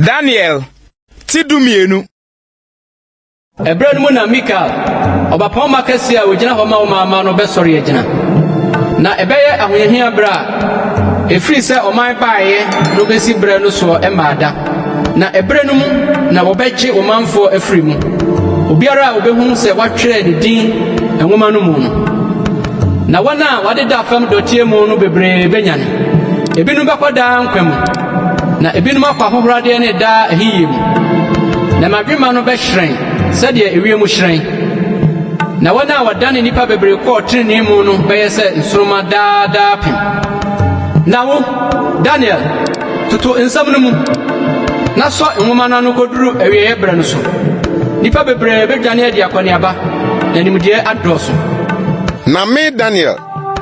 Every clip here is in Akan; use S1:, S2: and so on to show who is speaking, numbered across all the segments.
S1: Daniel ti 12.
S2: Ɛberɛ no mu na Mikael, ɔbapɔmma kɛseɛ a ɔgyina hɔ ma wo mma no bɛsɔre agyina. Na ɛbɛyɛ ahohiahia berɛ a ɛfiri sɛ ɔman baeɛ no bɛsi berɛ no soɔ mmaa da. Na ɛberɛ no mu na wɔbɛgye wo manfoɔ afiri mu, obiara a wɔbɛhunu sɛ wɔatwerɛ ne din nwoma no mu no. Na wɔn a wɔadeda fam dɔteɛ mu no bebree bɛnyane. Ebinom bɛkɔ daa nkwa mu, na ebinom akɔ ahohoradeɛ ne daa ahiyie mu. Na mmadwemma no bɛhyerɛn sɛdeɛ ewiem hyerɛn. Na wɔn a wɔdane nnipa bebree kɔɔ trenee mu no bɛyɛ sɛ nsoromma daa daapem. Na wo, Daniel, toto nsɛm no mu, na sɔ nwoma no ano koduru awieeɛ berɛ no so. Nnipa bebree bedwane adi akɔneaba, na nimdeɛ adɔɔso.
S3: Na me, Daniel,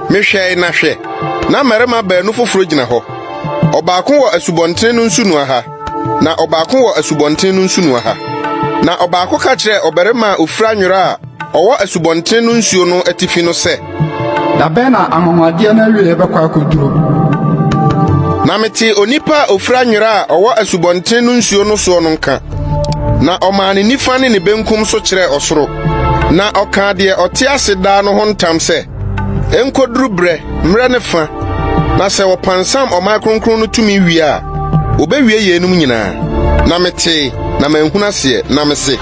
S3: mehwɛe na hwɛ, na mmarima baanu foforo gyina hɔ. Ɔbaako wɔ asubɔnten no nsunoa ha, na ɔbaako wɔ asubɔnten no nsunoa ha. Na ɔbaako ka kyerɛɛ ɔbarima a ofura nwera a ɔwɔ asubɔnten no nsuo no atifi no sɛ,
S4: Da bɛn na anwanwadeɛ no awieeɛ bɛkɔ akɔduro?
S3: Na metee onipa a ofura nwera a ɔwɔ asubɔnten no nsuo no soɔ no nka, na ɔmaa ne nifa ne ne benkum so kyerɛɛ ɔsoro, na ɔkaa deɛ ɔte ase daa no ho ntam sɛ, Enkoduru berɛ, mmerɛ ne fa, na sɛ wɔpansam ɔman kronkron no tumi wie a, wobewie yeinom nyinaa. Na metee, na manhunu aseɛ, na mese,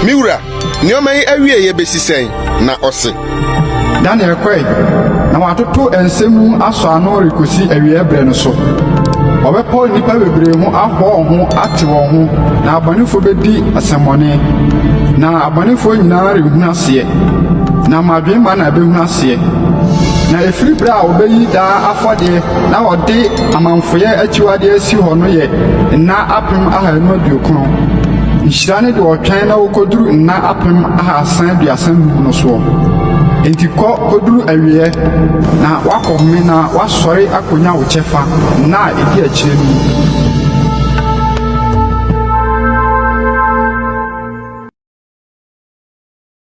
S3: Me wura, nneɛma yi awieeɛ besi sɛn? Na ɔse,
S4: Daniel kɔe, na wɔatoto nsɛm mu asɔ ano rekosi awieeɛ berɛ no so. Wɔbɛpɔ nnipa bebree ho ahɔ wɔn ho ate wɔn ho, na abɔnefoɔ bɛdi asɛmmɔne. Na abɔnefoɔ nyinaa renhunu aseɛ, na mmadwemma na ɛbɛhunu aseɛ. Na ɛfiri berɛ a wɔbɛyi daa afɔdeɛ na wɔde amamfoyɛ akyiwadeɛ asi hɔ no yɛ nna 1590. Nhyira ne deɛ ɔtwɛn na wɔkɔduru nna 335 no soɔ. Enti kɔ kɔduru awieeɛ, na woakɔhome na woasɔre akɔnya wo kyɛfa nna a ɛdi akyire no mu.